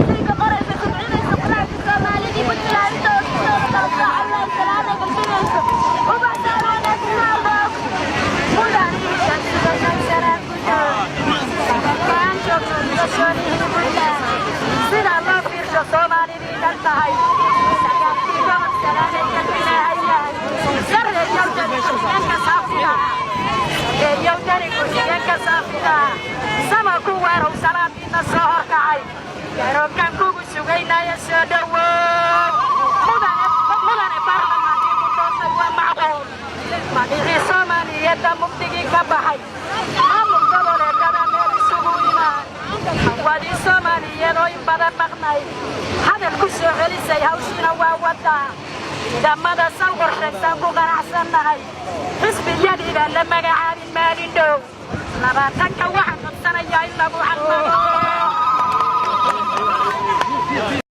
Sayga qoraysa, subcinaysa quraacda Soomaalidii Puntland intooda kala soocan salaada galbinayso ubax saar. Sida loo fiirsho Soomaalidii dhan tahay, sagaalkii gobol salaamay galbinahayaan. Sarreeyowdani ku-xigeenka saafida, eeyowdani ku-xigeenka saafida, sama ku weerow. Salaadiina soo horkacay, garoonkan kugu sugaynaya, soo dhowow mudane. Mudane, baarlamaankii ku doortay waa macquul. Magicii Soomaaliyeedda mugdigii ka baxay, maamul goboleedada meel isugu imaan, hawadii Soomaaliyeed oo in badan maqnay hadal ku soo celisay, hawshiina waa wadaa. Ciidamada sal qorshaysan ku qanacsannahay, xisbiyadii baan la magacaabin maalin dhow 20-ka. Waxaan codsanayaa in lagu caqmado.